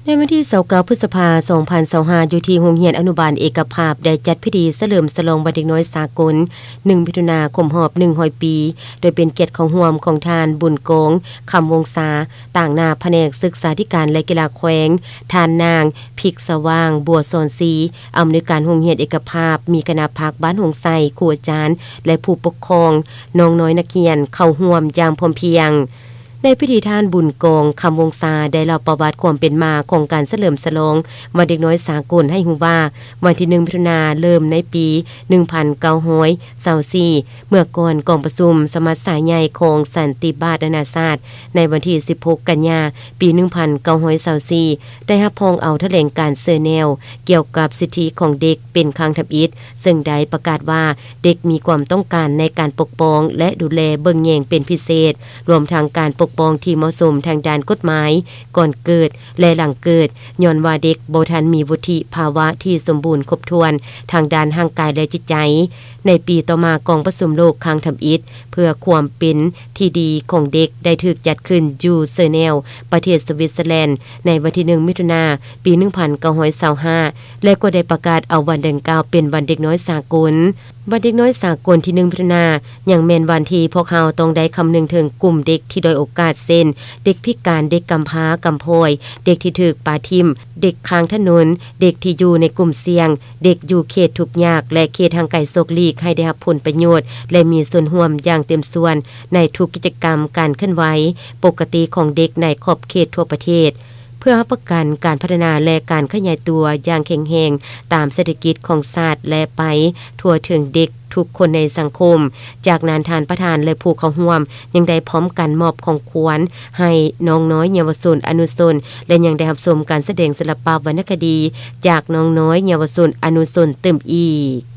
ໃນວັນທີຊາວເກົ້າ ພຶດສະພາ ສອງພັນຊາວຫ້າ ຢູ່ທີ່ໂຮງຮຽນອະນຸບານເອກະພາບ ໄດ້ຈັດພິທີສະເຫຼີມສະຫຼອງວັນເດັກນ້ອຍສາກົນ ໜຶ່ງ ມິຖຸນາ ຄົບຮອບ ໜຶ່ງຮ້ອຍປີ ໂດຍເປັນກຽດເຂົ້າຮ່ວມຂອງທ່ານ ບຸນກອງ ຄຳວົງສາ ຕາງໜ້າພະແນກສຶກສາທິການ ແລະ ກິລາແຂວງ, ທ່ານນາງ ພິກສະຫວ່າງ ບົວສອນສີ ອຳນວຍການໂຮງຮຽນເອກະພາບ, ມີຄະນະພັກບ້ານໂຮງໄຊ, ຄູອາຈານ ແລະ ຜູ້ປົກຄອງ, ນ້ອງນ້ອຍນັກຮຽນເຂົ້າຮ່ວມຢ່າງພ້ອມພຽງ. ໃນພິທີ ທ່ານ ບຸນກອງ ຄຳວົງສາ ໄດ້ເລົ່າປະຫວັດຄວາມເປັນມາຂອງການສະເຫຼີມສະຫຼອງວັນເດັກນ້ອຍສາກົນໃຫ້ຮູ້ວ່າ, ວັນທີ ໜຶ່ງ ມິຖຸນາ ເລີ່ມໃນປີ ໜຶ່ງພັນເກົ້າຮ້ອຍຊາວສີ່ ເມື່ອກ່ອນກອງປະຊຸມສະມັດຊາໃຫຍ່ຂອງສັນຕິບາດນານາຊາດ ໃນວັນທີ ສິບຫົກ ກັນຍາ ປີ ໜຶ່ງພັນເກົ້າຮ້ອຍຊາວສີ່ ໄດ້ຮັບຮອງເອົາຖະແຫຼງການເຊີແນວກ່ຽວກັບສິດທິຂອງເດັກເປັນຄັ້ງທຳອິດ, ເຊິ່ງໄດ້ປະກາດວ່າ ເດັກມີຄວາມຕ້ອງການໃນການປົກປ້ອງ ແລະ ດູແລເບິ່ງແຍງເປັນພິເສດ, ລວມທັງການປົກປ້ອງທີ່ເໝາະສົມທາງດ້ານກົດໝາຍ ກ່ອນເກີດ ແລະ ຫຼັງເກີດ, ຍ້ອນວ່າເດັກບໍ່ທັນມີວຸດທິພາວະທີ່ສົມບູນຄົບຖ້ວນທາງດ້ານຮ່າງກາຍ ແລະ ຈິດໃຈ. ໃນປີຕໍ່ມາ, ກອງປະຊຸມໂລກຄັ້ງທຳອິດເພື່ອຄວາມເປັນທີ່ດີຂອງເດັກໄດ້ຖືກຈັດຂຶ້ນຢູ່ເຊີແນວ ປະເທດສະວິດເຊີແລນ ໃນວັນທີ ໜຶ່ງ ມິຖຸນາ ປີ ໜຶ່ງພັນເກົ້າຮ້ອຍຊາວຫ້າ ແລະ ກໍໄດ້ປະກາດເອົາວັນດັ່ງກ່າວເປັນວັນເດັກນ້ອຍສາກົນ. ວັນເດັກນ້ອຍສາກົນທີ ໜຶ່ງ ມິຖຸນາ ຍັງແມ່ນວັນທີ່ພວກເຮົາຕ້ອງໄດ້ຄຳນຶງເຖິງກຸ່ມເດັກທີ່ດ້ອຍໂອກາດ ເຊັ່ນ ເດັກພິການ, ເດັກກຳພ້າກຳພ້ອຍ, ເດັກທີ່ຖືກປະຖິ້ມ, ເດັກຂ້າງຖະໜົນ, ເດັກທີ່ຢູ່ໃນກຸ່ມສ່ຽງ, ເດັກຢູ່ເຂດທຸກຍາກ ແລະ ເຂດຫ່າງໄກສອກຫຼີກ ໃຫ້ໄດ້ຮັບຜົນປະໂຫຍດ ແລະ ມີສ່ວນຮ່ວມຢ່າງເຕັມສ່ວນໃນທຸກກິດຈະກຳການເຄື່ອນໄຫວປົກກະຕິຂອງເດັກໃນຂອບເຂດທົ່ວປະເທດ. ເພື່ອຮັບປະກັນການພັດທະນາ ແລະ ການຂະຫຍາຍຕົວຢ່າງແຂງແຮງຕາມເສດຖະກິດຂອງຊາດ ແລະ ໄປທົ່ວເຖິງເດັກທຸກຄົນໃນສັງຄົມ. ຈາກນັ້ນ, ທ່ານປະທານ ແລະ ຜູ້ເຂົ້າຮ່ວມຍັງໄດ້ພ້ອມກັນມອບຂອງຂວັນໃຫ້ນ້ອງນ້ອຍເຍົາວະຊົນອະນຸຊົນ ແລະ ຍັງໄດ້ຮັບຊົມການສະແດງສິລະປະວັນນະຄະດີຈາກນ້ອງນ້ອຍເຍົາວະຊົນອະນຸຊົນຕື່ມອີກ.